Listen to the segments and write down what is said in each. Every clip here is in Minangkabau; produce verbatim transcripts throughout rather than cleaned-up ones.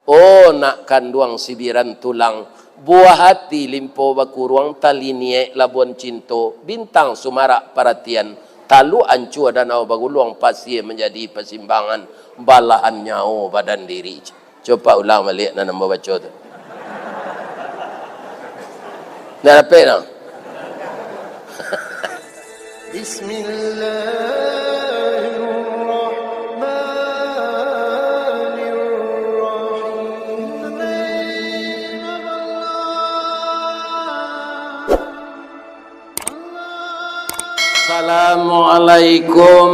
Oh, nak kanduang sibiran tulang, buah hati limpo bakuruang, tali niek labuan cinto, bintang sumarak paratian, taluk ancua danau baguluang, pasie manjadi pasimbangan, balahan nyawo badan diri. Coba ulang baliak nan ambo baco tu. Ndak dapek no? Bismillahirrahmanirrahim. Assalamualaikum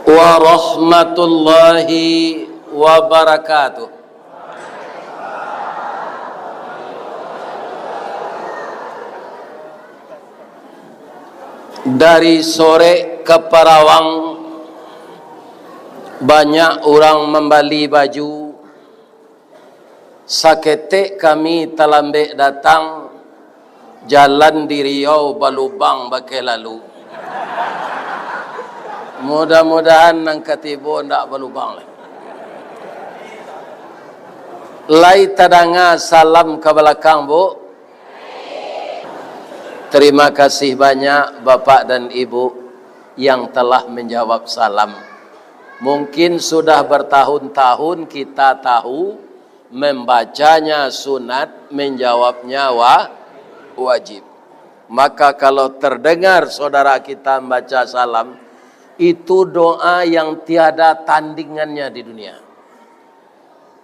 warahmatullahi wabarakatuh. Dari Sorek ka Parawang, banyak urang mambali baju. Saketek kami talambek datang, jalan di Riau balubang bakeh lalu. Mudah-mudahan nan ka tibo ndak balubang lai. Lai tadanga salam ka balakang, Bu? Terima kasih banyak Bapak dan Ibu yang telah menjawab salam. Mungkin sudah bertahun-tahun kita tahu, membacanya sunat, menjawabnya wa-, wajib. Maka kalau terdengar saudara kita membaca salam, itu doa yang tiada tandingannya di dunia.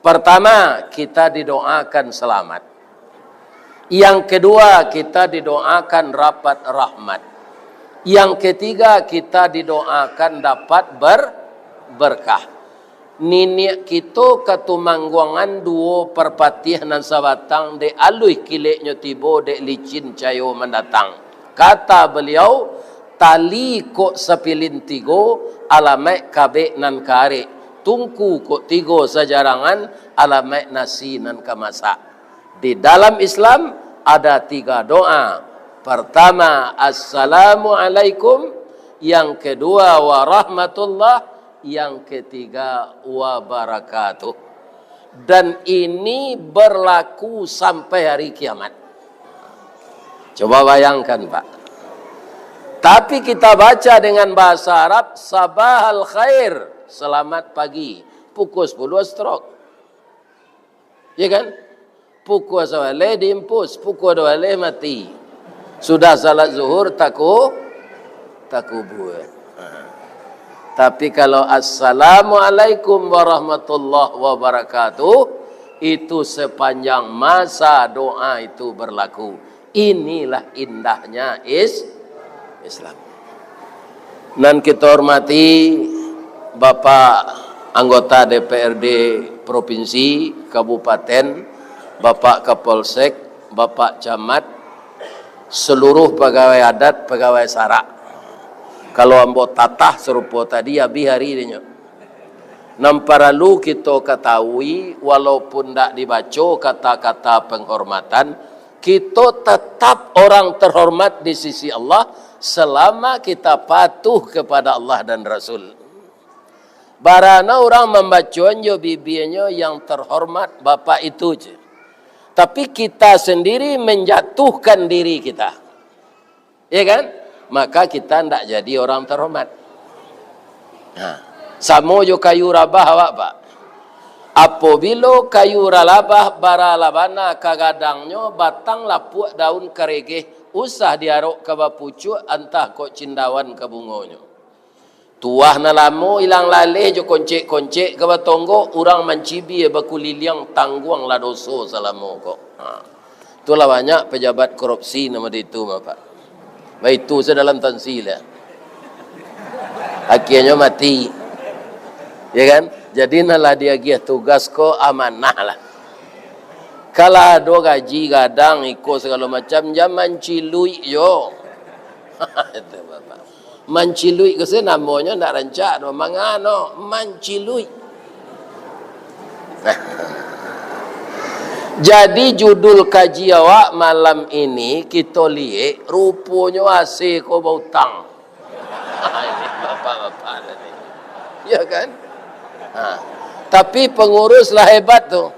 Pertama, kita didoakan selamat. Yang kedua, kita didoakan rapat rahmat. Yang ketiga, kita didoakan dapat ber-, berkah. Niniak kito Katumangguangan duo Parpatiah nan sabatang, dek aluih kileknyo tibo, dek licin cayo mandatang. Kata baliau, tali kok sapilin tigo, alamaik kabek nan ka arek. Tungku kok tigo sajarangan, alamaik nasi nan ka masak. Di dalam Islam ada tiga doa. Pertama, "Assalamualaikum." Yang kedua, "Warahmatullah." Yang ketiga, "Wabarakatuh." Dan ini berlaku sampai hari kiamat. Coba bayangkan, Pak. Tapi kita baca dengan bahasa Arab, "Sabahal khair," selamat pagi. Pukul sepuluh stroke. Ya kan? Pukul sabaleh diimpus, pukul dua baleh mati. Sudah salat zuhur, taku-, takubua. Ha. Tapi kalau, "Assalamualaikum warahmatullahi wabarakatuh," itu sepanjang masa doa itu berlaku. Inilah indahnya is-, Islam. Nan kita hormati Bapak anggota D P R D Provinsi, Kabupaten, Bapak Kapolsek, Bapak Camat, seluruh pegawai adat, pegawai sarak. Kalau ambo tatah sarupo tadi, abih hari dinyo. Nan paralu kito katahui, walaupun ndak dibaco kata-kata penghormatan, kito tetap orang terhormat di sisi Allah selama kita patuh kepada Allah dan Rasul. Barana urang mambacoan jo bibianyo, "Yang terhormat Bapak itu," je. Tapi kita sendiri menjatuhkan diri kita. Ya kan? Maka kita ndak jadi orang terhormat. Nah, samo jo kayu rabah awak, Pak. Apobilo kayu ralabah baralabana ka gadangnyo, batang lapuak, daun karegeh, usah diarok ka bapucuak, antah kok cindawan ka bungonyo. Tuah nan lamo ilang laleh jo koncek-koncek ka batonggo, urang mancibia bakuliliang, tangguanglah doso salamo ko. Ha. Itulah banyak pejabat korupsi nan model itu, Bapak. Baitu se dalam tansi lah. Akhianyo mati. Ya kan? Jadi, nan lah diagiah tugas ko amanah lah. Kalau ado gaji gadang, iko sagalo macam, jan manciluik jo. Itu, Bapak. Manciluik ko se namonyo ndak rancak doh, mangano manciluik. Nah. Jadi, judul kaji awak malam ini, kito liek, ruponyo A C ko bautang. Ini bapak-bapak tadi. Ya kan? Ha. Tapi pangurus lah hebat tu,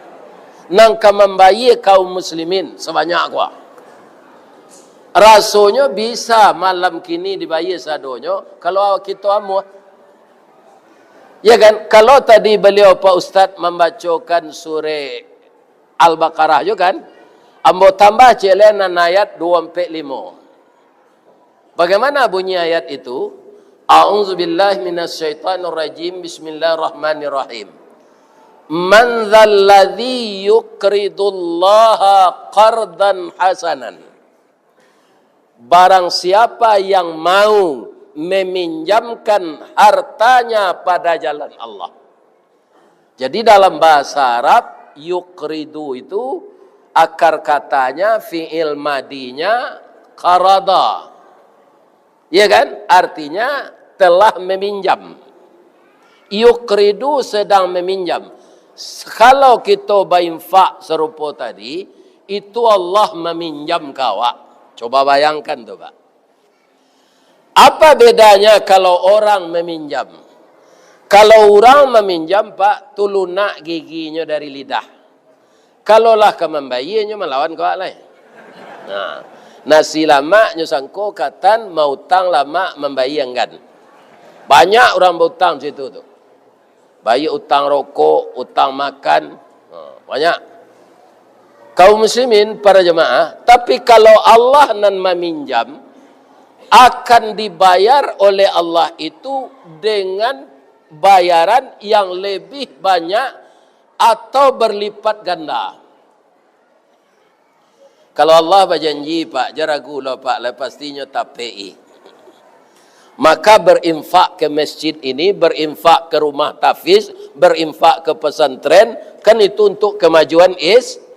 nan ka mambayia kaum muslimin sabanyak ko. Rasonyo bisa malam kini dibayia sadonyo, kalau kito amuah. Ya kan? Kalau tadi baliau, Pak Ustaz, mambacokan surek Al-Baqarah jo kan, ambo tambah ciek lai nan ayat duo ampek limo. Bagaimana bunyi ayat itu? A'udzubillahi minasyaitonirrajim. Bismillahirrahmanirrahim. "Man dzalladzi yuqridullaha qardan hasanan." Barang siapa yang mau meminjamkan hartanya pada jalan Allah. Jadi, dalam bahasa Arab, yuqridu itu akar katanya, fi'il madinya qarada. Ya kan? Artinya telah meminjam. Yuqridu sedang meminjam. Kalau kito bainfak sarupo tadi, itu Allah maminjam ka awak. Coba bayangkan tu, Pak. Apa bedanya kalau orang meminjam? Kalau urang maminjam, Pak, tu lunak giginyo dari lidah. Kalau lah ka mambayia, nyo malawan ka awak lai. Nah, nasi lamak nyo sangko katan mautang lamak mambayia anggan. Banyak urang bautang situ tu. Baiak utang rokok, utang makan, ha, banyak. Kaum muslimin, para jamaah, tapi kalau Allah nan maminjam, akan dibayar oleh Allah itu dengan bayaran yang lebih banyak atau berlipat ganda. Kalau Allah bajanji, Pak, jan ragu lo, Pak, lah pastinyo tapek-i. Maka berinfak ke masjid ini, berinfak ke rumah tahfiz, berinfak ke pesantren, kan itu untuk kemajuan is-,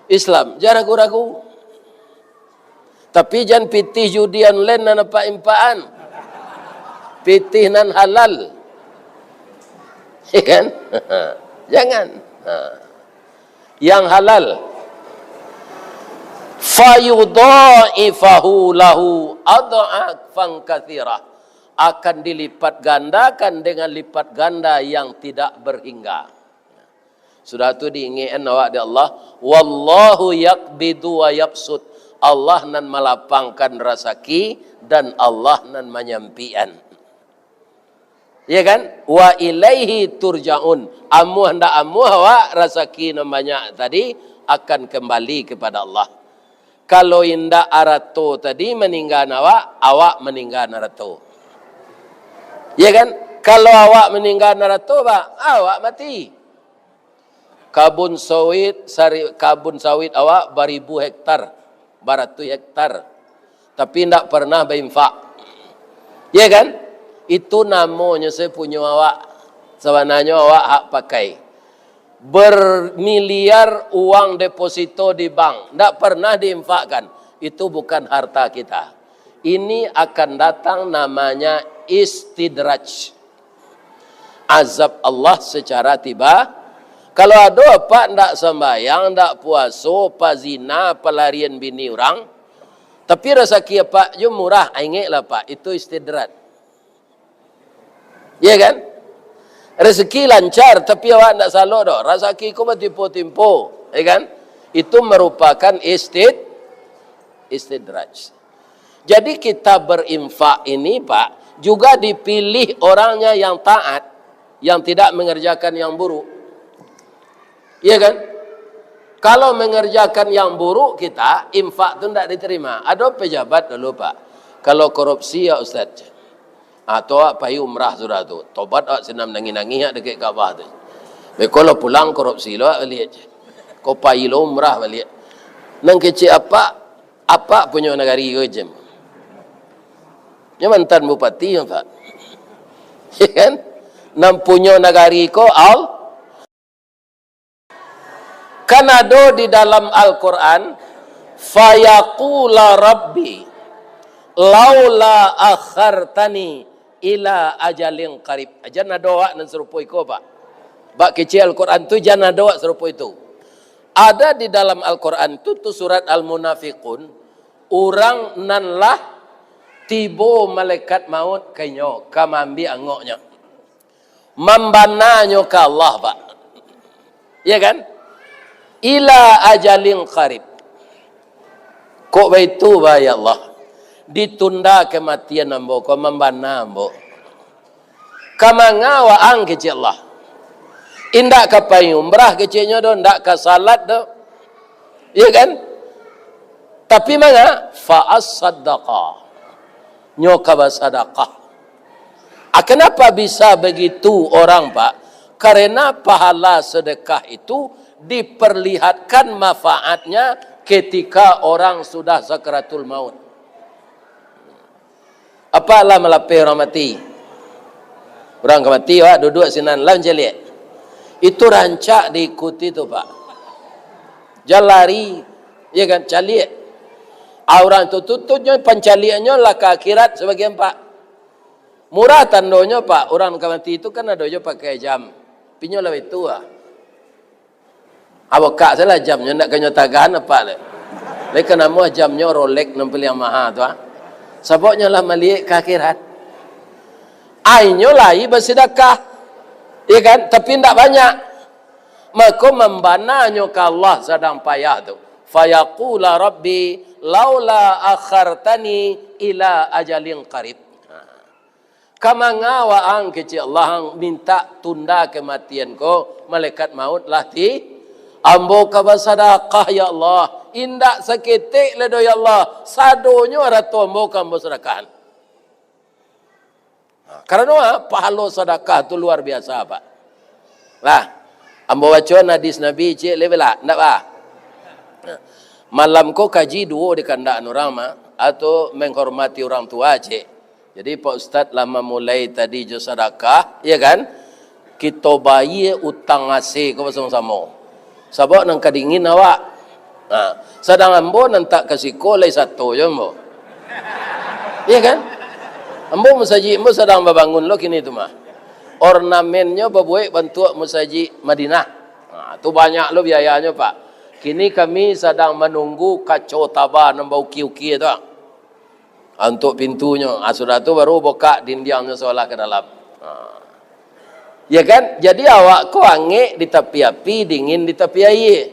Islam. Jan ragu-ragu. Tapi jan pitih judi online nan apak infakan. Pitih nan halal. Ya kan? Jangan. Ha. Yang halal. "Fayudha'ifahu lahu adh'afan katsirah." Akan dilipat gandakan dengan lipat ganda yang tidak berhingga. Sudah tu diingekkan awak dek Allah, "Wallahu yaqbidu wa yabsut." Allah nan malapangkan rasaki dan Allah nan manyampikan. Ya kan? "Wa ilaihi turja'un." Amuah ndak amuah awak, rasaki nan banyak tadi akan kembali kepada Allah. Kalau indak arato tadi maninggan awak, awak maninggan arato. Ya kan? Kalau awak maninggan arato, Pak, awak mati. Kabun sawit, sari-, kabun sawit awak baribu hektar, baratuih hektar. Tapi indak pernah bainfak. Ya kan? Itu namonyo sayo punyo awak. Sabananyo awak hak pakai. Bermiliar uang deposito di bank, ndak pernah diinfakkan. Itu bukan harta kita. Ini akan datang namanya istidraj. Azab Allah secara tiba. Kalau ado apak ndak sambayang, ndak puaso, pazina, palarian bini urang, tapi rasaki apak jo murah, ingeklah, Pak, itu istidraj. Ya kan? Rezeki lancar, tapi awak ndak salok doh. Rasaki ko batimpo-timpo, ya kan? Itu merupakan istid-, istidraj. Jadi kita berinfak ini, Pak, juga dipilih orangnya yang taat, yang tidak mengerjakan yang buruk. Iya kan? Kalau mengerjakan yang buruk kita, infak tu ndak diterima. Ado pejabat dulu, Pak. Kalau korupsi ya, Ustaz. Ah, tu awak pai umrah sudah tu. Tobat awak sinan nangih-nangih awak dakek Ka'bah tu. Beko lo pulang korupsi lo awak baliak. Ko pai lo umrah baliak. Nan kecek apak, apak punyo nagari ko jem. Nyo mantan bupati, Pak. Ya kan? Nan punyo nagari ko, Al-, Kan ado di dalam Al-Quran, "Fayaqula Rabbi, laula akhartani ila ajalin qarib." Jan ado awak nan sarupo iko, Pak. Bak kecek Al-Quran tu, jan ado awak sarupo itu. Ada di dalam Al-Quran tu, tu surat Al-Munafiqun, urang nan lah tibo malaikat maut ka inyo, ka maambiak angoknyo. Mambananyo ka Allah, Pak. Ya kan? Ila ajalin qarib. Kok baitu, ba, ya Allah? Ditunda kematian ambo ko, mambana ambo. Ka manga waang, kecek Allah? Indak ka pai umrah keceknyo do, indak ka salat do. Ya kan? Tapi manga? Fa asaddaqa. Nyo ka basadakah. Ah, kenapa bisa begitu orang, Pak? Karena pahala sedekah itu diperlihatkan manfaatnya ketika orang sudah sakaratul maut. Apa lah malapeh urang mati? Urang ka mati, wak, duduak sinan, lah mancaliak. Itu rancak diikuti tu, Pak. Jan lari, ya kan, caliak. Ah, urang tu, tu, tu nyo pancaliaknyo lah ka akhirat sabagian, Pak. Murah tandonyo, Pak, urang ka mati tu kan ado jo pakai jam. Pinyo lah itu, ah. Abokak salah jamnyo, ndak kanyo tagahan apak le. Lai ka namuah jamnyo Rolex nan paliang maha tu, ah. Sababnyo lah maliek ka akhirat. Ainyo lai basidakah, ya kan? Tapi ndak banyak. Mako mambananyo ka Allah sadang payah tu. Fayaqula Rabbi laula akhartani ila ajalin qarib. Ka manga waang kecek Allah minta tunda kematian ko, malaikat maut lah ti, ambo ka basadakah, ya Allah, indak saketek lai doh, ya Allah, sadonyo arato ambo ka ambo sadakahan. Ha, karano, ha, pahalo sadakah tu luar biasa, Pak. Lah, ambo baco hadis Nabi ciek lai lah, ndak, Pak? Nah, malam ko kaji duo di kandak urang mah, atau menghormati orang tua, cek. Jadi, Pak Ustaz lah mamulai tadi jo sadakah, ya kan? Kito bayia utang ase ko basamo-samo. Sabab nan ka dingin awak. Ha, sadang ambo nan tak ka siko lai sato jo ambo. Ya kan? Ambo masajik ambo sadang babangun lo kini tu mah. Ornamennyo babuek bantuak masajik Madinah. Ha, tu banyak lo biayanyo, Pak. Kini kami sadang manunggu kaco taba nan baukia-ukia tu. Untuak pintunyo, ah, sudah tu baru bukak dindiangnyo sabalah ka dalam. Ah. Ya kan? Jadi awak ko angek di tapi api, dingin di tapi aia.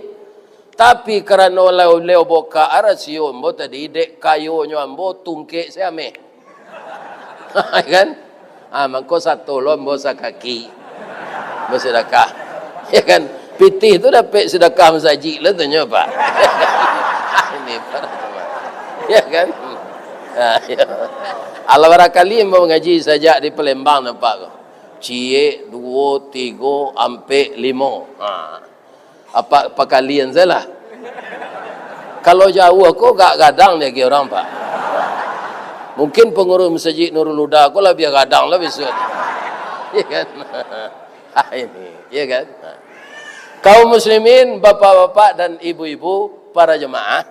Tapi karano lai uleh bukak rasio ambo tadi, dek kayonyo ambo tungkek se ameh. Ya kan? Ah, mangko sato lo ambo sakaki. Basidakah. Ya kan? Pitih tu dapek sidakah masajik lah tu nyo, Pak. Ini, Pak. Ya kan? Ah, ya. Alah, barakali ambo mangaji sajak di Palembang nampak ko. Ciek, duo, tigo, ampek, limo. Ha. Apak pakalian sajolah. Kalau jauah ko, agak gadang diagiah urang, Pak. Mungkin pangurus Masajik Nurul Huda ko labiah gadang lah bisuak. Ya kan? Ah, ini, ya kan? Kaum muslimin, bapak-bapak dan ibu-ibu, para jemaah,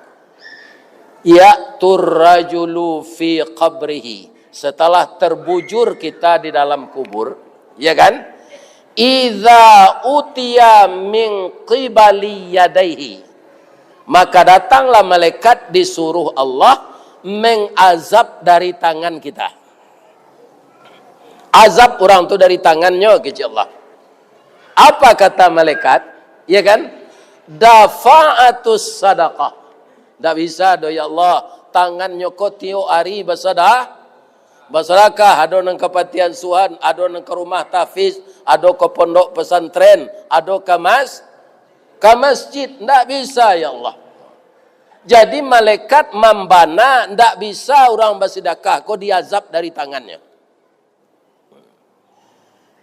ya'tur rajulu fi qabrihi. Setelah terbujur kita di dalam kubur, ya kan? Idza utiya min qibali yadaihi. Maka datanglah malaikat disuruh Allah mengazab dari tangan kita. Azab urang tu dari tangannyo, kecek Allah. Apa kata malaikat? Ya kan? Dafa'atus sadaqah. Ndak bisa doh, ya Allah. Tangannyo ko tiok ari basadah-, basadakah. Ado nan ka panti asuhan, ado nan ka rumah tahfiz, ado ka pondok pesantren, ado ka mas-, ka masjid. Ndak bisa, ya Allah. Jadi, malaikat mambana, ndak bisa urang basidakah ko diazab dari tangannyo.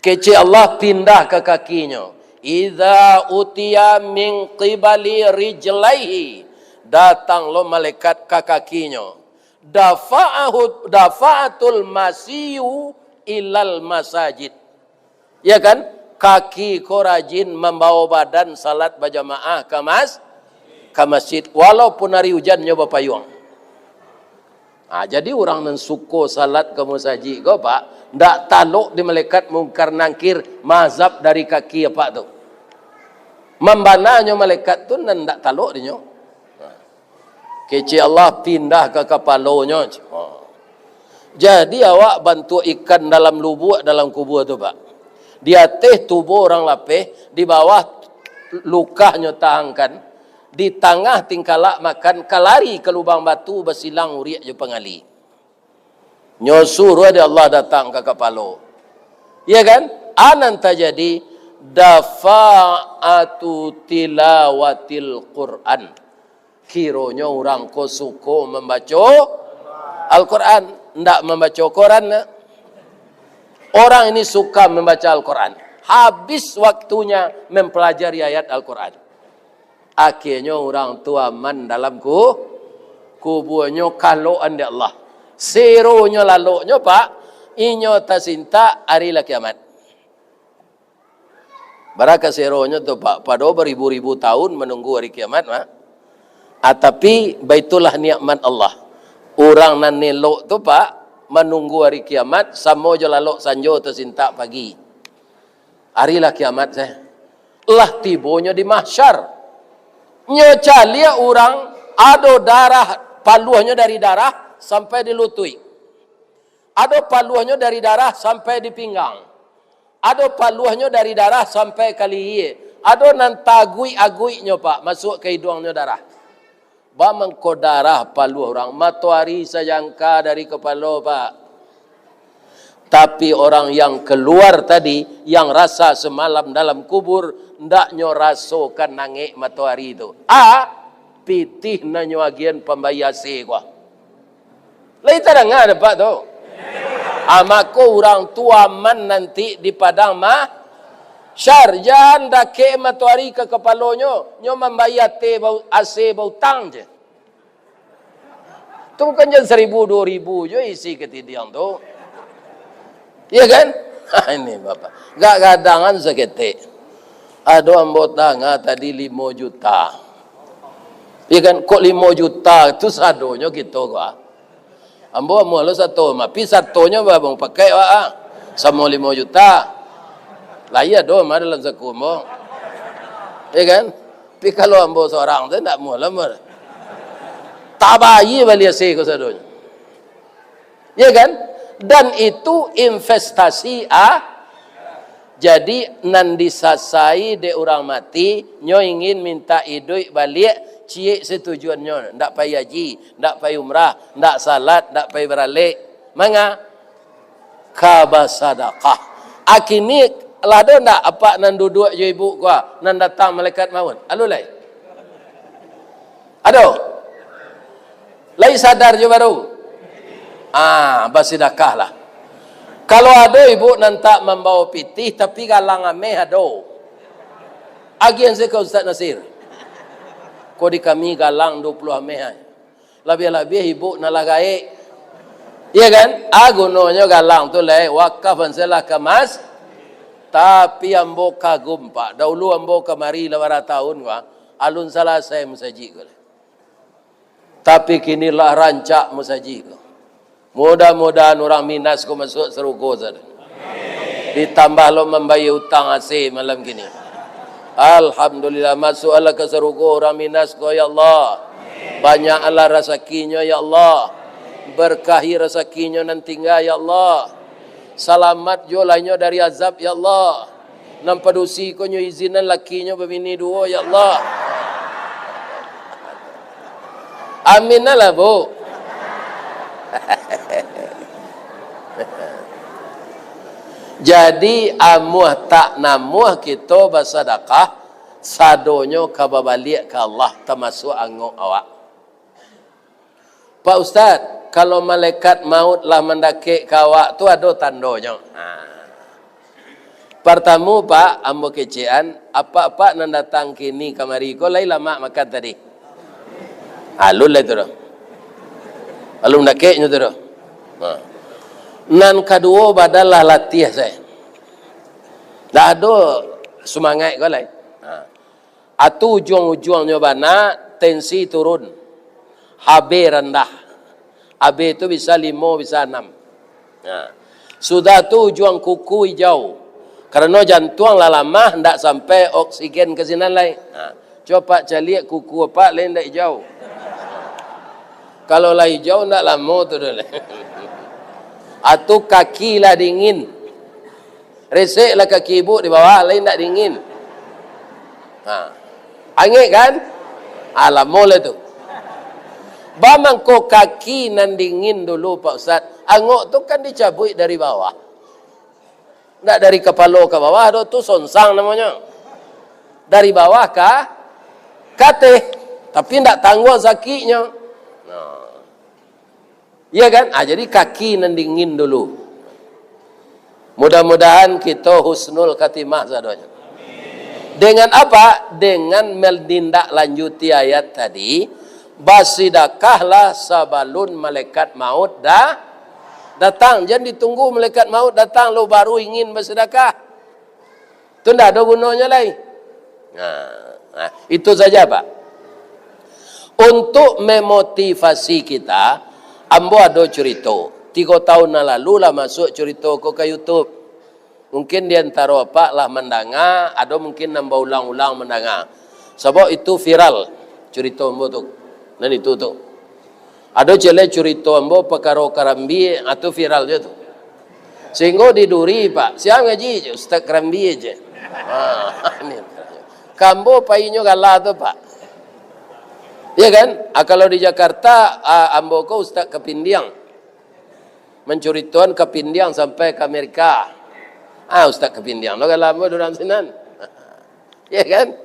Kecek Allah pindah ka kakinyo. Idza utiya min qibali rijlaihi. Datang lo malaikat ka kakinyo. Dafa'ahu, dafa'atul masiyu ilal masajid. Ya kan? Kaki ko rajin mambawa badan salat bajamaah ka mas-, ka masjid. Walaupun ari ujan nyo bapayuang. Ha, jadi urang nan suko salat ka masajik ko, Pak, ndak talok di malaikat Mungkar Nangkir maazab dari kaki apak tu. Mambananyo malaikat tu nan ndak talok dinyo. Ha. Kecek Allah pindah ka kapalonyo. Ha. Jadi awak bantuak ikan dalam lubuak dalam kubua tu, Pak. Di ateh tubuah urang lapeh, di bawah Lukahnyo tahangkan, di tangah tingkalak makan, kalari ka lubang batu, basilang uriak jo pangali. Nyo suruah dek Allah datang ka kapalo. Iya kan? A nan tajadi, dafa'atu tilawatil Qur'an. Kironyo urang ko suko mambaco Al-Quran, ndak mambaco koran. Orang ini suka membaca Al-Quran. Habis waktunya mempelajari ayat Al-Quran. Akhirnyo urang tu aman dalam ku-, kubuanyo kalokan dek Allah. Seronyo laloknyo, Pak, inyo tasintak ari lah kiamat. Bara ka seronyo tu, Pak, pado baribu-ribu tahun manunggu hari kiamat, Pak. Ah, tapi, baitulah nikmat Allah. Urang nan elok tu, Pak, manunggu hari kiamat, samo jo lalok sanjo tasintak pagi. Hari lah kiamat, seh. Lah tibonyo di mahsyar. Nyo caliak urang, ado darah, paluahnyo dari darah sampai di lutuik. Ado paluahnyo dari darah sampai di pinggang. Ado paluahnyo dari darah sampai ka lihia. Ado nan taaguik-aguiknyo, Pak, masuak ka iduangnyo darah. Ba mangko darah paluah urang, matoari sajangka dari kapalo, Pak. Tapi orang yang keluar tadi, yang rasa semalam dalam kubur, ndaknyo rasokan angek matoari tu. A, pitih nan nyo agiahan pambayia A C ko. Lai tadanga dek Apak tu? Ah, mako urang tu aman nanti di padang mahsyar. Jan dakek matoari ka kapalonyo, nyo mambayia teh bau-, A C bautang je. Tu bukan jan saribu, duo ribu je isi katidiang tu. Iya kan? Ha, ini Bapak. Gak gadangan saketek. Ado ambo tadanga tadi limo juta. Iya kan? Kok limo juta tu sadonyo kito ko, ah? Ambo amuah lo sato, mapi satonyo babang pakai, wak, ah. Samo limo juta. Lah iya do mah dalam saku ambo. Iya kan? Tapi kalau ambo sorang tu ndak amuah lo, ambo. Tabayia bali A C ko sadonyo. Ya kan? Dan itu investasi, ah. Jadi, nan disasai dek urang mati, nyo ingin mintak iduik baliak, ciek se tujuannyo, ndak pai haji, ndak pai umrah, ndak salat, ndak pai baralek. Manga? Ka basadakah. Akini, lah ado ndak apak nan duduak jo ibu ko, nan datang malaikat maut? Alun lai? Ado? Lai sadar jo baru? Ah, basidakahlah. Kalau ado ibu nan tak mambawa pitih, tapi galang ameh ado. Agiahan se ka Ustaz Nasir. Ko di kami galang duo puluah ameh ai. Labiah-labiah ibu nan lah gaek. Iya kan? Ah, gunonyo galang tu lai, wakaf an se lah ka mas-, tapi ambo kagum, Pak. Dahulu ambo kamari lah bara tahun, Pak. Alun salasai masajik ko lai. Tapi kini lah rancak masajik ko. Mudah-mudahan urang Minas ko masuak sarugo sadonyo. Ditambah lo mambayia utang A C malam kini. Alhamdulillah, masuaklah ka sarugo urang Minas ko, ya Allah. Banyaklah rasakinyo, ya Allah. Berkahi rasakinyo nan tingga, ya Allah. Salamat juo lah inyo dari azab, ya Allah. Nan padusi ko nyo izinan lakinyo babini duo, ya Allah. Amin lah, Bu. Jadi, amuah tak namuah kito basadakah, sadonyo ka babaliak ka Allah, tamasuak angok awak. Pak Ustaz, kalau malaikat maut lah mandakek ka awak tu ado tandonyo? Ha. Partamo, Pak, ambo kecekan, apak-apak nan datang kini kamari ko lai lamak makan tadi? Alun lai tu doh. Alun dakeknyo tu doh. Ha. Nan kaduo, badan lah latiah sae. Dah ado sumangaik ko lai. Ha. Atu ujuang-ujuangnyo bana, tensi turun. H B randah. H B tu bisa limo, bisa anam. Nah, sudah tu ujuang kuku ijau. Karano jantuang lah lamah, ndak sampai oksigen ka sinan lai. Nah, cubo apak caliak kuku apak lai ndak ijau. Kalau lah ijau, ndak lamo tu doh lai. Atu kaki lah dingin. Resek lah kaki ibu di bawah, lai ndak dingin. Ha. Angek kan? Ah, lamo lah tu. Ba mangko kaki nan dingin dulu, Pak Ustaz. Angok tu kan dicabuik dari bawah. Ndak dari kapalo ka bawah doh, tu sonsang namonyo. Dari bawah ka, ka ateh. Tapi ndak tangguang sakiknyo. Nah. Iya kan? Ah, jadi kaki nan dingin dulu. Mudah-mudahan kito husnul khatimah sadonyo. Dengan apa? Dengan menindaklanjuti ayat tadi, basidakahlah sabalun malaikat maut da-, datang. Jan ditunggu malaikat maut datang lo baru ingin basidakah. Tu ndak ado gunonyo lai. Nah, nah, itu saja, Pak. Untuk memotivasi kita, ambo ado curito. Tigo tahun nan lalu lah masuk curito ko ka YouTube. Mungkin di antaro apak lah mandanga, ado mungkin nan baulang-ulang mandanga. Sabab itu viral curito ambo tu. Nan itu tu. Ado ciek lai curito ambo pakaro karambia, ah, tu viral juo tu. Sahinggo di Duri, Pak, sia ngaji je, Ustaz Karambia je. Ha, ni. Ka ambo painyo gala tu, Pak. Iya kan? Ah, kalau di Jakarta, ah, ambo ko Ustaz Kapindiang. Mancuritoan Kapindiang sampai ka Amerika. Ah, Ustaz Kapindiang lo gala ambo di urang sinan. Ya kan?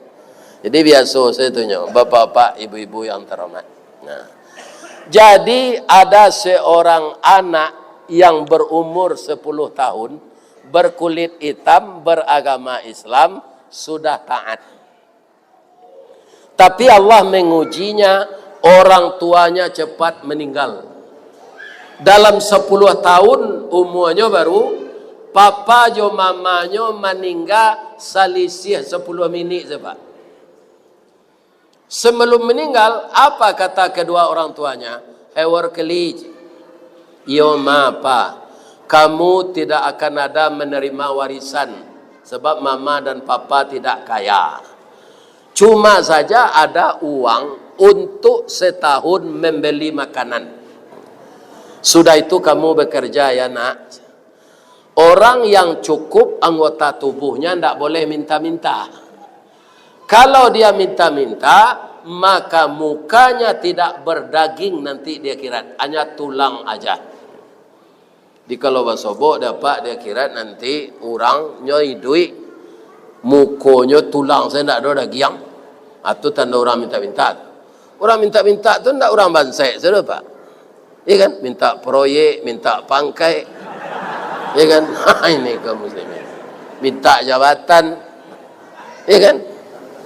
Jadi biaso sajo tu nyo, bapak-bapak, ibu-ibu yang terhormat. Nah. Jadi ada seorang anak yang berumur sepuluh tahun, berkulit hitam, beragama Islam, sudah taat. Tapi Allah mengujinya, orang tuanya cepat meninggal. Dalam sepuluh tahun umurnyo baru, papa jo mamanyo maningga salisih sepuluh minik sajo, Pak. Sebelum meninggal, apa kata kedua orang tuanya? "Hai Warkeli, iyo ma, Pa, kamu tidak akan ada menerima warisan, sebab mama dan papa tidak kaya. Cuma saja ada uang untuk setahun membeli makanan. Sudah itu kamu bekerja ya, Nak." Orang yang cukup anggota tubuhnya ndak boleh minta-minta. Kalau dia minta-minta, maka mukanya tidak berdaging nanti di akhirat, hanya tulang aja. Di kalau basobok dapat di akhirat nanti, urang nyo iduik, mukonyo tulang sajo, ndak ado dagiang. Ah, tu tando urang minta-minta. Urang minta-minta tu ndak urang bansaik sajo, Pak. Iya kan? Minta proyek, minta pangkaik. Iya kan? Ini kaum muslimin. Minta jabatan. Iya kan?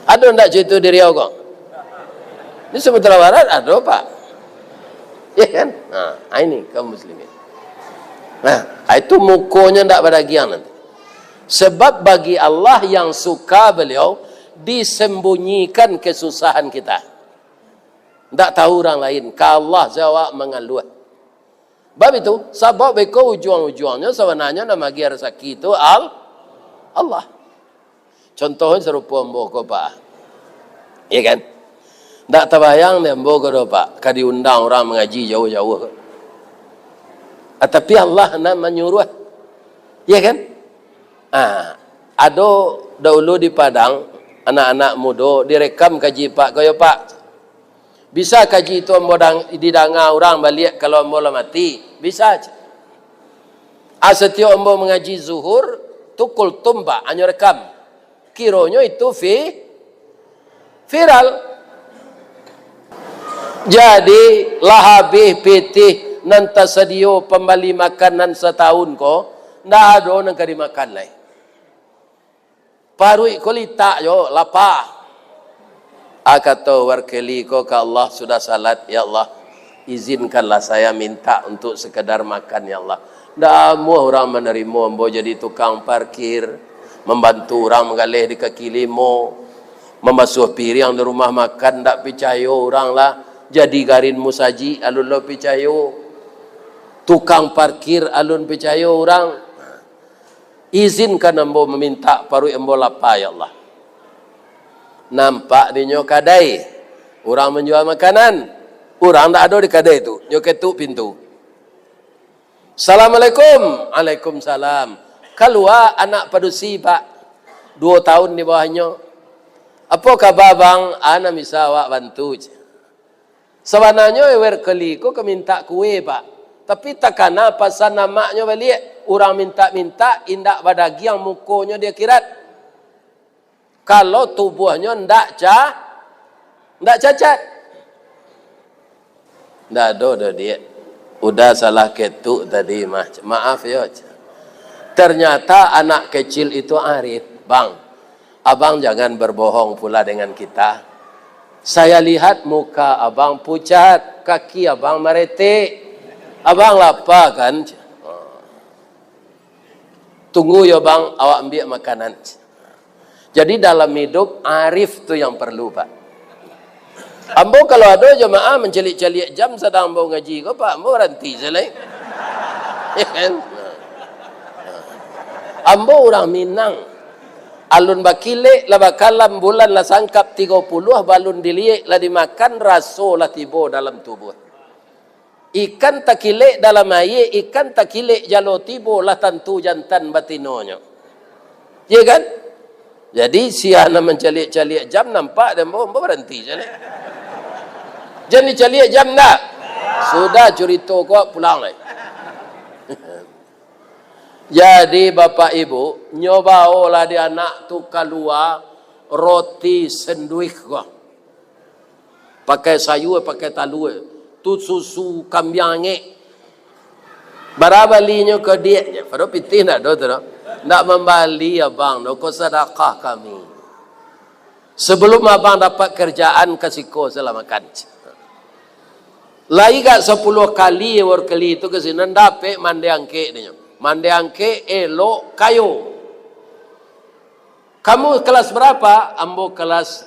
Ado ndak cerita di Riau ko? Di Sumatera Barat ado, Pak. Iya kan? Nah, ini kaum muslimin. Nah, itu mukonyo ndak badagiang nanti. Sebab bagi Allah yang suka beliau disembunyikan kesusahan kita. Ndak tahu urang lain, ka Allah sajo awak mangaluah. Bab itu, sabab beko ujuang-ujuangnyo sabananyo nan maagiah rasaki tu Al-, Allah. Contohnyo sarupo ambo ko, Pak. Iya kan? Ndak tabayang dek ambo ko doh, Pak, ka diundang urang mangaji jauah-jauah ko. Ah, tapi Allah nan manyuruah. Iya kan? Ah, ado dahulu di Padang, anak-anak mudo direkam kaji Pak ko, "Yo Pak, bisa kaji tu ambo dang-, didanga urang baliak kalau ambo lah mati?" "Bisa," cek. Ah, satiok ambo mangaji Zuhur, tu kultum, Pak, hanyo rekam. Kironyo itu vi-, viral. Jadi, lah habih pitih nan tasadio pambali makanan satahun ko, ndak ado nan ka dimakan lai. Paruik ko litak jo, lapa. Ah, kato Warkeli ko ka Allah sudah salat, "Ya Allah, izinkanlah saya minta untuk sekedar makan, ya Allah. Ndak amuah urang manarimo ambo jadi tukang parkir, mambantu urang manggaleh di kaki limo, mambasuah piriang di rumah makan, ndak picayo urang lah, jadi garin musajik alun lo picayo, tukang parkir alun picayo urang. Izinkan ambo mamintak, paruik ambo lapa, ya Allah." Nampak dinyo kadai, urang manjua makanan. Urang ndak ado di kadai tu, nyo ketuk pintu. "Assalamualaikum." "Waalaikumsalam." Kalua anak padusi, Pak, duo tahun di bawahnyo. "Apo kaba, Bang? A nan bisa awak bantu?" Sabananyo Ewer Keli ko ka mintak kue, Pak. Tapi takana pasan amaknyo baliak, urang mintak-mintak indak badagiang mukonyo di akhirat. Kalau tubuahnyo ndak ca-, ndak cacat. Ndak ado doh, Diak. Udah salah ketuk tadi mah. Maaf yo. Ternyata anak kecil itu arif, Bang. Abang jangan berbohong pula dengan kita. Saya lihat muka abang pucat, kaki abang maretek. Abang lapa kan? Tunggu yo, Bang, awak ambiak makanan. Jadi dalam hidup, arif tu yang perlu, Pak. Ambo kalau ado jamaah mancaliak-caliak jam sadang ambo ngaji ko, Pak, ambo baranti se lai. Ya kan? Ambo urang Minang. Alun bakilek lah bakalam, bulan lah sangkap tigo puluah, balun diliek lah dimakan, raso lah tibo dalam tubuah. Ikan takilek dalam aia, ikan takilek jalo tibo, lah tantu jantan batinonyo. Iya kan? Jadi, sia nan mancaliak-caliak jam, nampak dek ambo, ambo baranti se lai. Jan dicaliak jam ndak? Sudah curito ko, pulang lai. Jadi, Bapak Ibu, nyo baolah di anak tu kalua roti senduih ko. Pakai sayua, pakai talua. Tu susu kambiang angek. Bara balinyo ka diaknyo? Pado pitih ndak ado tu doh. Ndak mambali abang doh, ko sadakah kami. Sebelum abang dapat kerjaan, ka siko se lah makan. Lai gak sapuluah kali Ewer Keli tu ka siko, nan dapek mandeh angkek dinyo. Mandeh angkek, elok, kayo. "Kamu kelas berapa?" "Ambo kelas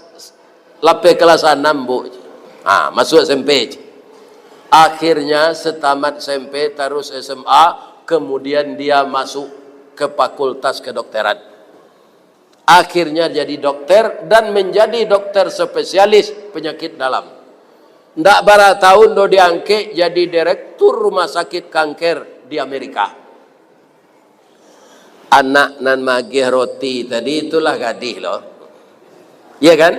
lapeh, kelas anam, Bu." "Ah, masuk S M P." Akhirnya setamat S M P, terus S M A, kemudian dia masuk ke fakultas kedokteran. Akhirnya jadi dokter dan menjadi dokter spesialis penyakit dalam. Ndak bara tahun doh diangkek jadi direktur rumah sakit kanker di Amerika. Anak nan magiah roti tadi itulah gadih lo. Iya kan?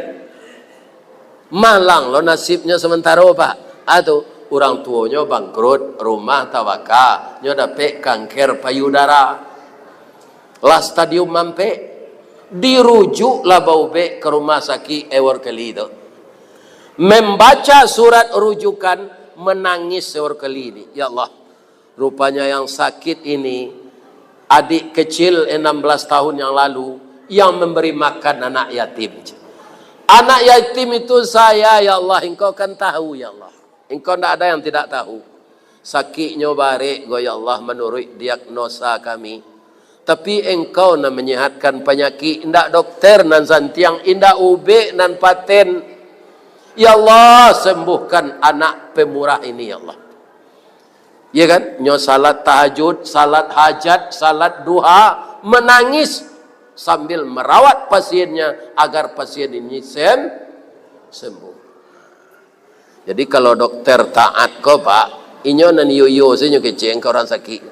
Malang lo nasibnyo samantaro, Pak. Ah, tu, urang tuonyo bangkrut, rumah tabaka, nyo dapek kanker payudara. Lah stadium ampek, dirujuklah baubek ka rumah sakik Ewer Keli tu. Membaca surat rujukan, menangis Ewer Keli ni, "Ya Allah, rupanya yang sakit ini adik kecil enam belas tahun yang lalu yang memberi makan anak yatim. Anak yatim itu saya, ya Allah, Engkau kan tahu, ya Allah. Engkau ndak ada yang tidak tahu. Sakiknyo barek ko, ya Allah, manuruik diagnosa kami. Tapi Engkau nan manyehatkan panyakik, indak dokter nan santiang, indak ubek nan paten. Ya Allah, sembuhkan anak pemurah ini, ya Allah." Ya kan? Nyo salat tahajud, salat hajat, salat duha, menangis sambil merawat pasiennya agar pasien ini sem-, sembuh. Jadi, kalau dokter taat ko, Pak, inyo nan iyo-iyo sajo kecek ka urang sakik.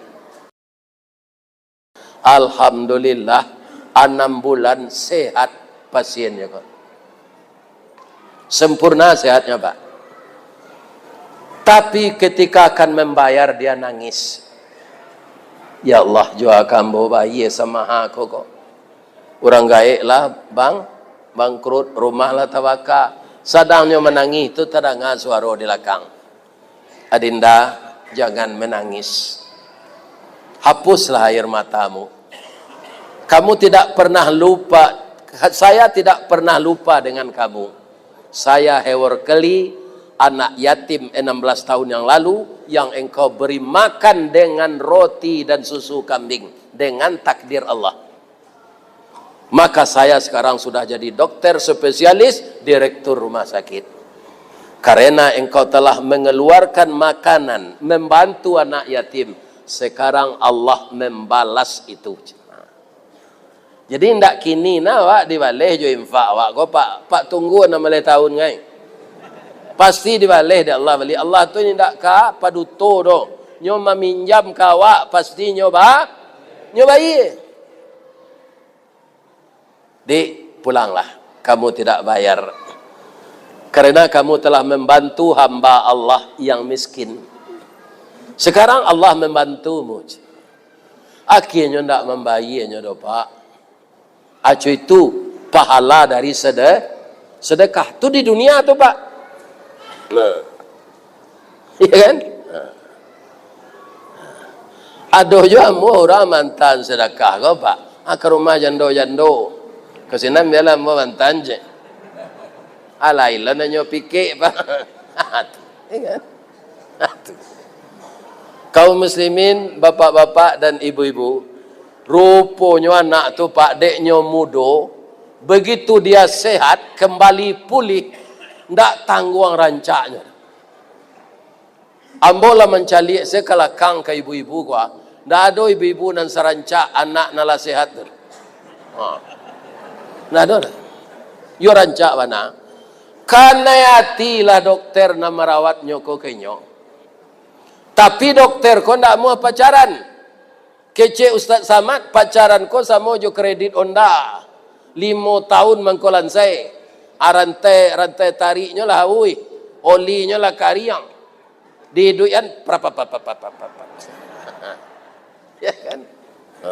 Alhamdulillah, anam bulan sehat pasiennya ko. Sempurna sehatnya, Pak. Tapi ketika akan membayar, dia nangis. "Ya Allah, jua ka ambo bayia samaha ko, ko. Urang gaek lah, Bang, bangkrut, rumah lah tabaka." Sadangnyo manangih tu, tadanga suaro di lakang, "Adinda, jangan menangis. Hapuslah air matamu. Kamu tidak pernah lupa, saya tidak pernah lupa dengan kamu. Saya Hewer Keli, anak yatim enam belas tahun yang lalu, yang engkau beri makan dengan roti dan susu kambing, dengan takdir Allah. Maka saya sekarang sudah jadi dokter spesialis, direktur rumah sakit. Karena engkau telah mengeluarkan makanan, membantu anak yatim, sekarang Allah membalas itu." Jadi, indak kini nah awak dibaleh jo infak awak ko, Pak. Pak, tunggu enam baleh tahun ngai. Pasti dibaleh dek Allah baliak. Allah tu indak ka paduto doh. Nyo maminjam ka awak, pasti nyo ba-, nyo bayia. Dik, pulanglah. kamu tidak bayar. Karena kamu telah membantu hamba Allah yang miskin. Sekarang Allah membantumu. Akhirnyo ndak mambayarnyo doh, Pak. Aco itu pahala dari sede-, sedekah. Tu di dunia tu, Pak. Nah. Iya kan? Nah. Ado juo ambo urang mantan sedekah ko, Pak. Ah, ka rumah jando-jando. Ka sinan bialah ambo mantan je. Alai lo nanyo pikek, Pak. Iya kan? Kaum muslimin, bapak-bapak dan ibu-ibu, ruponyo anak tu, Pak, dek nyo mudo, begitu dia sehat, kembali pulih, ndak tangguang rancaknyo. Ambo lah mancaliak se ka lakang ka ibu-ibu ko, ah. Ndak ado ibu-ibu nan sarancak anak nan lah sehat tu. Ha. Ndak ado doh. Yo rancak bana. Kanai ati lah dokter nan marawatnyo ko ka inyo. Tapi dokter ko ndak amuah pacaran. Kecek Ustaz Samad, pacaran ko samo jo kredit Honda. Limo taun mangko lansai. Ah, rantai, rantai tariknyo lah auih. Olinyo lah kariang. Diiduikan, prap, prap, prap. Ya kan? Ha.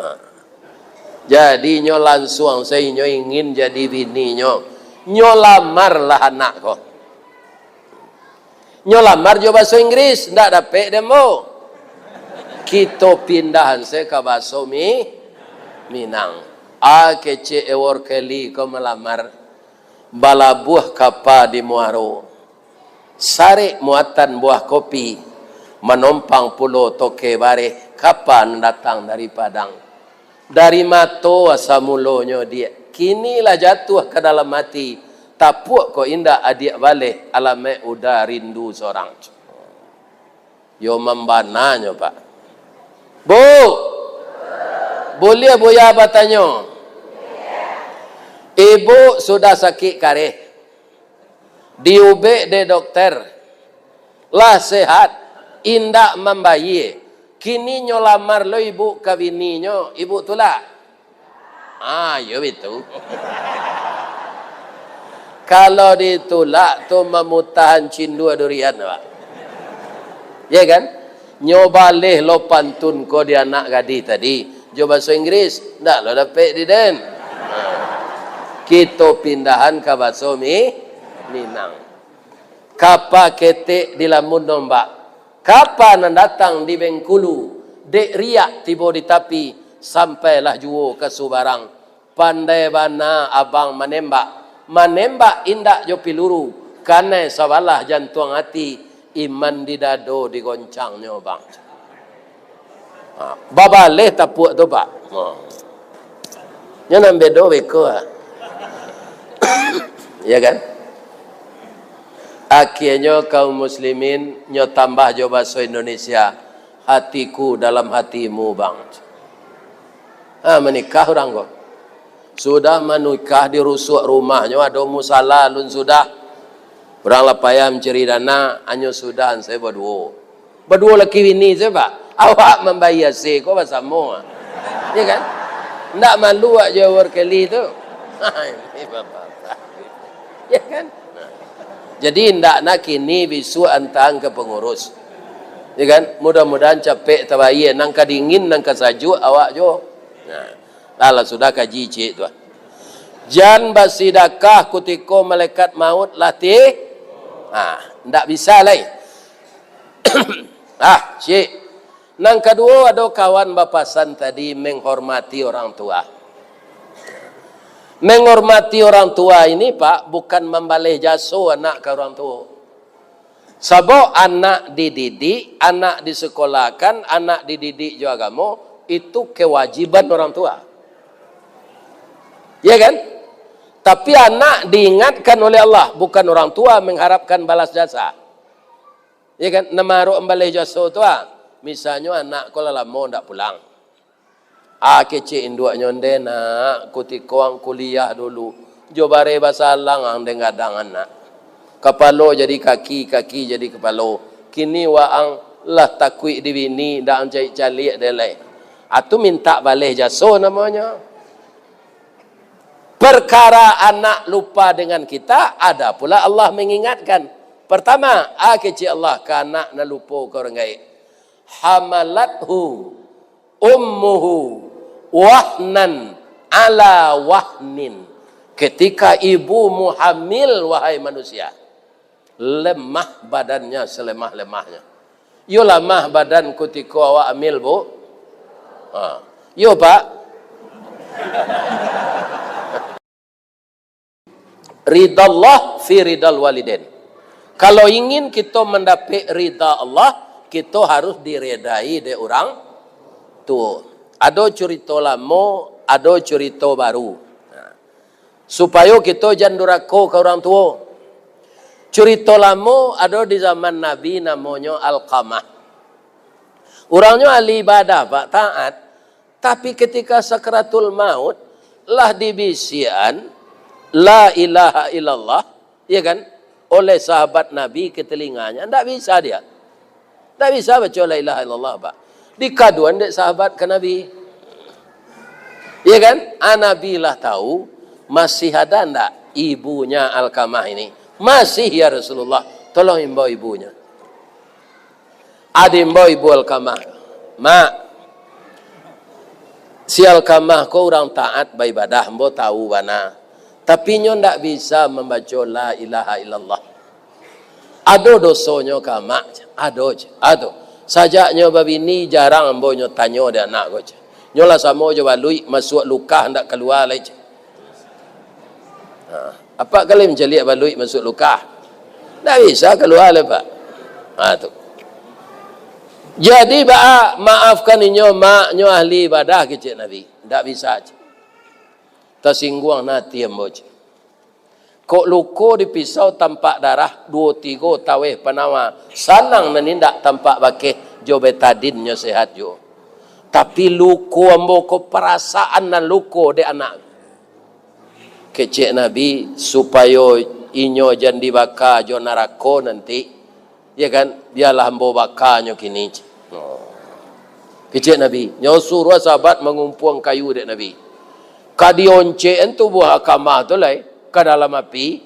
Jadi nyo lansuang se inyo ingin jadi bininyo. Nyo lamarlah anak ko. Nyo lamar jo baso Inggris, ndak dapek dek ambo. Kito pindahan se ka baso Mi-, Minang. A kecek Eworld Kelly ko malamar, balabuah kapa di muaro. Sarek muatan buah kopi, manompang pulo toke bareh, kapa nan datang dari Padang. Dari mato asa mulonyo, Diak. Kini lah jatuah ka dalam ati. Tapuak ko indak adiak baleh, alamaik uda rindu sorang. Yo mambananyo, Pak. Bu! Buliah Buya batanyo? Ibu sudah sakik kareh. Diubek dek dokter. Lah sehat, indak mambayie. Kini nyo lamar lo ibu ka bininyo, ibu tulak? Ah, iyo bitu. Kalau ditulak tu mamutahan cindua durian, Pak. Ya kan? Nyo baleh lo pantun ko di anak gadih tadi. Jo baso Inggris, ndak lo dapek di den. Kito pindahan ka baso Mi-, Minang. Kapa ketek di lamun ombak, kapa nan datang di Bengkulu, dek riak tibo di tapi, sampailah juo ka Subarang. Pandai bana abang manembak, manembak indak jo piluru, kanai sabalah jantuang ati, iman di dado digoncangnyo, Bang. Ha, babaleh tapuak tu, Pak. Ha. Nyo nan bedo beko, ha. Ya kan? Akhirnyo kaum muslimin nyo tambah jo baso Indonesia, "Hatiku dalam hatimu, Bang." Ha, manikah urang ko. Sudah manikah, dirusuak rumahnyo, ado musala alun sudah. Urang lah payah mancari dana, hanyo sudah sajo baduo. Baduo laki bini sajo, Pak. Awak mambayia se ko basamo. Ya kan? Ndak malu awak jo Eworld Kelly tu. Ya kan? Jadi, ndak nak kini bisuak antaan ka pangurus. Ya kan? Mudah-mudahan capek tabayia. Nan ka dingin, nan ka sajuak, awak jo. Nah, lah, lah sudah kaji ciek tu, ah. Jan basidakah kutiko malaikat maut lah ti-, ah, ndak bisa lai. Ah, ciek. Nan kaduo, ado kawan bapasan tadi, menghormati orang tua. Menghormati orang tua ini, Pak, bukan mambaleh jaso anak ka orang tuo. Sabab anak dididik, anak disekolahkan, anak dididik jo agamo, itu kewajiban orang tua. Ya kan? Tapi anak diingatkan oleh Allah, bukan orang tua mengharapkan balas jasa. Ya kan? Nan maarok mambaleh jaso tu, ah. Misalnyo anak ko lah lamo ndak pulang. Ah, kecek induaknyo, "Ndeh nak, kutiko ang kuliah dulu, jo bareh basalang ang den gadang anak. Kapalo jadi kaki, kaki jadi kapalo. Kini waang lah takuik di bini, ndak ang caliak-caliak den lai." Ah, tu mintak baleh jaso namonyo. Perkara anak lupa dengan kita, ada pula Allah mengingatkan. Pertama, a kecek Allah ka anak nan lupo ka urang gaek. Hamalathu ummuhu wahnan ala wahnin. Ketika ibumu hamil, wahai manusia, lemah badannya selemah-lemahnya. Iyo lamah badan kutiko awak hamil, Bu? Ha. Iyo, Pak. Ridallah fi ridal walidain. Kalau ingin kito mandapek rida Allah, kito harus diredai dek urang tuo. Ado curito lamo, ado curito baru. Nah, supayo kito jan durako ka urang tuo. Curito lamo ado di zaman Nabi, namonyo Alkamah. Urangnyo ahli ibadah, Pak, taat. Tapi ketika sakaratul maut, lah dibisiakan la ilaha illallah, ya kan, oleh sahabat Nabi ke telinganya. Ndak bisa dia. Ndak bisa baco la ilaha illallah, Pak. Dikaduan dek sahabat ka Nabi. Ya kan? Ah, Nabi lah tahu, masih ada ndak ibunya Alkamah ini? Masih, ya Rasulullah. Tolong imbau ibunya. Ado imbau ibu Alkamah. Mak, si Alkamah ko urang taat baibadah, ambo tahu bana. Tapi nyo ndak bisa mambaco la ilaha illallah. Ado dosonyo ka Mak? Ado, ado. Sajak nyo babini, jarang ambo nyo tanyo dek anak ko. Nyo lah samo jo baluik, masuak lukah ndak kalua lai. Ha, apak kali mancaliak baluik masuak lukah? Ndak bisa kalua lai, Pak. Ha, tu. Jadi, baa, maafkan inyo, Mak, nyo ahli ibadah, kecek Nabi. Ndak bisa. Tasingguang nah ati ambo, cek. Kok luko di pisau tampak darah, duo tigo taweh panawa, sanang nan indak tampak bakeh, jo betadin nyo sehat juo. Tapi luko ambo ko parasaan nan luko dek anak. Kecek Nabi, supayo inyo jan dibaka jo narako nanti, ya kan, bialah ambo baka nyo kini. Oh. Kecek Nabi, nyo suruah sahabat mangumpuang kayu dek Nabi. Ka dioncek-an tubuah Alkamah tu lai ka dalam api,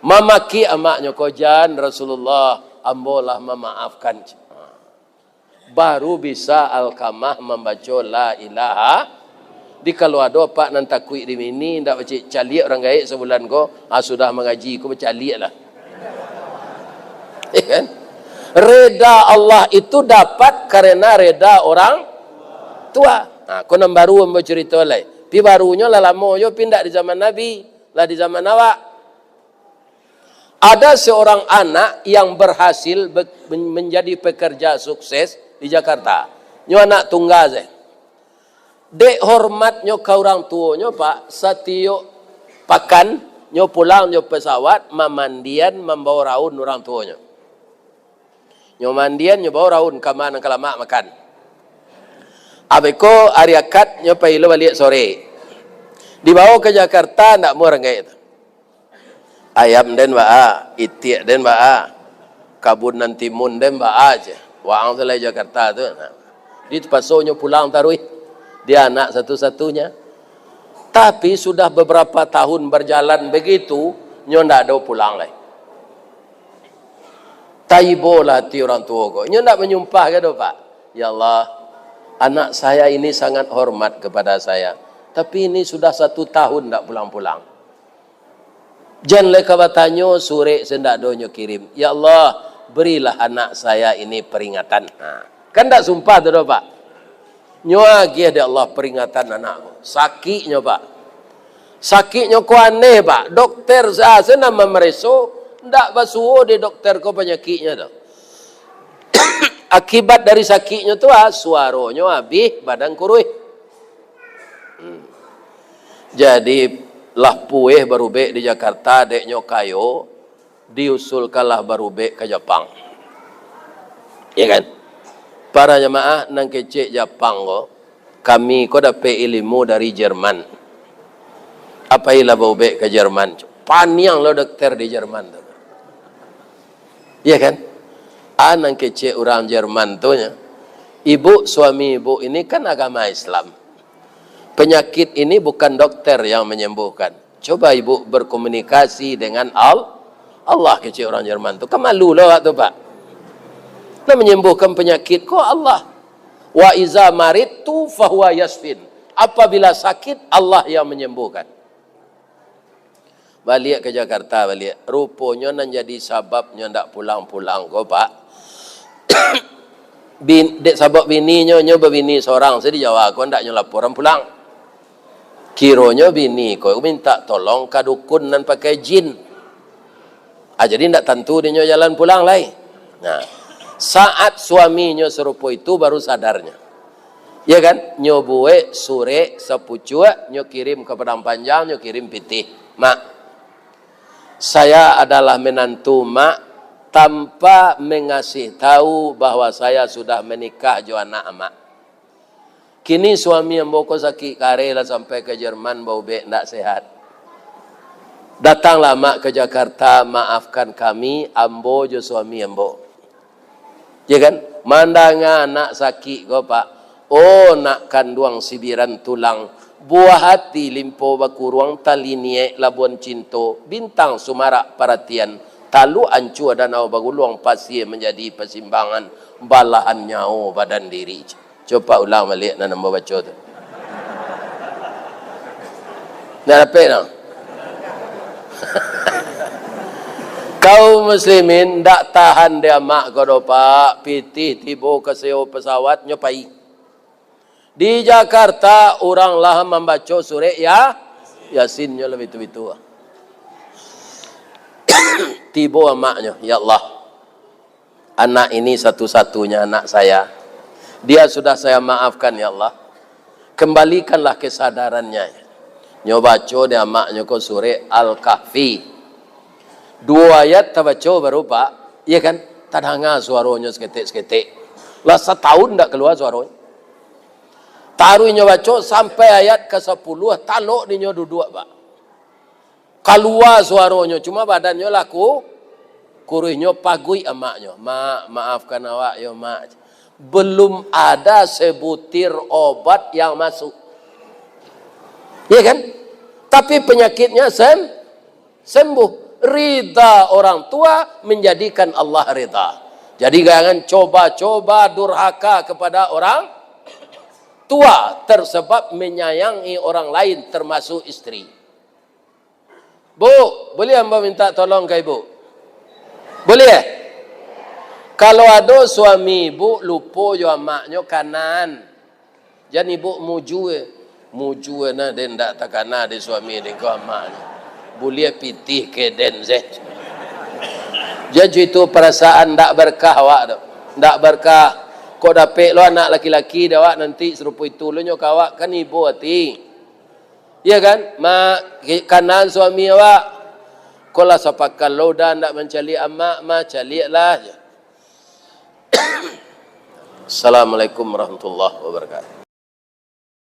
mamakiak amaknyo ko, jan Rasulullah, ambo lah mamaafkan. Baru bisa Alkamah mambaco la ilaha. Di kalau ado apak nan takuik di bini, ndak bacaliak urang gaek sabulan ko, ah, sudah mangaji ko bacaliak lah. Ya kan? Reda Allah itu dapat karena reda orang tua. Ha, ko nan baru ambo curito lai. Pi barunyo lah lamo jo, pi ndak di zaman Nabi, lah di zaman awak. Ada seorang anak yang berhasil be-, men-, menjadi pekerja sukses di Jakarta. Nyo anak tunggal se. Dek hormatnyo ka urang tuonyo, Pak, satiok pakan nyo pulang jo pesawat, mamandian, mambao raun urang tuonyo. Nyo mandian, nyo bao raun ka ma nan ka lamak makan. Abih ko ari Akad, nyo pai lo baliak sore. Dibao ka Jakarta, ndak muah ranggaik tu. Ayam den baa, itiak den baa, kabun nan timun den baa, ceh. Waang tu lai Jakarta tu. Nah. Di paso nyo pulang taruih. Dia anak satu-satunya. Tapi sudah beberapa tahun berjalan begitu, nyo ndak ado pulang lai. Taibo lah ati urang tuo ko. Inyo ndak manyumpah ka doh, Pak? "Ya Allah, anak saya ini sangat hormat kepada saya. Tapi ini sudah satu tahun ndak pulang-pulang. Jan lai ka batanyo, surek se ndak ado nyo kirim. Ya Allah, berilah anak saya ini peringatan." Ha. Kan ndak sumpah tu doh, Pak? Nyo agiah dek Allah peringatan anak ko. Sakiknyo, Pak. Sakiknyo ko aneh, Pak. Dokter sa-, se nan mamareso, ndak basuo dek dokter ko panyakiknyo tu. Akibat dari sakiknyo tu, ah, suaronyo abih, badan kuruih. Hmm. Jadi, lah pueh barubek di Jakarta, dek nyo kayo, diusulkanlah barubek ka Japang. Ya kan? Para jamaah nan kecek Japang ko, kami ko dapek ilimu dari Jerman. Pailah barubek ka Jerman. Paniang lo dokter di Jerman tu. Ya kan? A nan kecek urang Jerman tu nyo. Ibu, suami ibu ini kan agama Islam. Penyakit ini bukan dokter yang menyembuhkan. Coba ibu berkomunikasi dengan Al-, Allah, kecek urang Jerman tu. Kan malu lah awak tu, Pak. Nah, menyembuhkan penyakit ko Allah. "Wa iza maridtu fahuwa yasfin." Apabila sakit, Allah yang menyembuhkan. Baliak ka Jakarta baliak. Ruponyo nan jadi sababnyo ndak pulang-pulang ko, Pak. Bin-, dek sabab bininyo, nyo babini sorang, sa di Jawa ko, ndak nyo laporan pulang. Kironyo bini ko minta tolong ka dukun nan pakai jin. Ah, jadi ndak tantu dinyo jalan pulang lai. Nah, saat suaminyo sarupo itu, baru sadarnyo. Ya kan? Nyo buek surek sapucuak, nyo kirim ka Padang Panjang, nyo kirim pitih. "Mak, saya adalah menantu Mak tanpa mengasih tahu bahwa saya sudah menikah jo anak Amak. Kini suami ambo ko sakik kareh, lah sampai ka Jerman, baubek ndak sehat. Datanglah Mak ka Jakarta, maafkan kami, ambo jo suami ambo." Ya kan? Mandanga anak sakik ko, Pak. Oh, nak kanduang sibiran tulang, buah hati limpo bakuruang, tali niek labuan cinto, bintang sumarak paratian, taluk ancua danau baguluang, pasie manjadi pasimbangan, balahan nyawo badan diri. Coba ulang baliak nan ambo baco tu. Ndak dapek no. Kaum muslimin, ndak tahan dek amak ko doh, Pak. Pitih tibo ka sewa pesawat, nyo pai. Di Jakarta, urang lah mambaco surek ya, Yasin nyo lah bitu-bitu. Tibo amaknyo, "Ya Allah, anak ini satu-satunya anak saya. Dia sudah saya maafkan, ya Allah. Kembalikanlah kesadarannya." Nyo baco dek amaknyo ko surek Al-Kahfi. Duo ayat tabaco baru, Pak, iya kan? Tadanga suaronyo saketek-saketek. Lah satahun ndak kalua suaronyo. Taruih nyo baco sampai ayat ka sapuluah, talok dinyo duduak, Pak. Kalua suaronyo, cuma badannyo lah ku-, kuruihnyo paguik amaknyo. "Mak, maafkan awak yo, Mak." Belum ada sebutir obat yang masuk. Iya kan? Tapi penyakitnya sem-, sembuh. Ridha orang tua menjadikan Allah ridha. Jadi jangan coba-coba durhaka kepada orang tua tersebab menyayangi orang lain, termasuk isteri. "Bu, buliah ambo minta tolong ka ibu?" "Buliah." Kalau ado suami ibu lupo jo amaknyo, kanaan. Jan ibu mujue. Mujue nah, den ndak takana dek suami den ko amaknyo. Buliah pitih ka den se. Jan jo itu perasaan ndak berkah awak tu. Ndak berkah. Kok dapek lo anak laki-laki dek awak nanti sarupo itu lo nyo ka awak, kan ibo ati. Iya kan? Mak, ki-, kanaan suami awak. Ko lah sapakal lo udah ndak mancaliak amak mah, caliaklah. Assalamualaikum warahmatullahi wabarakatuh.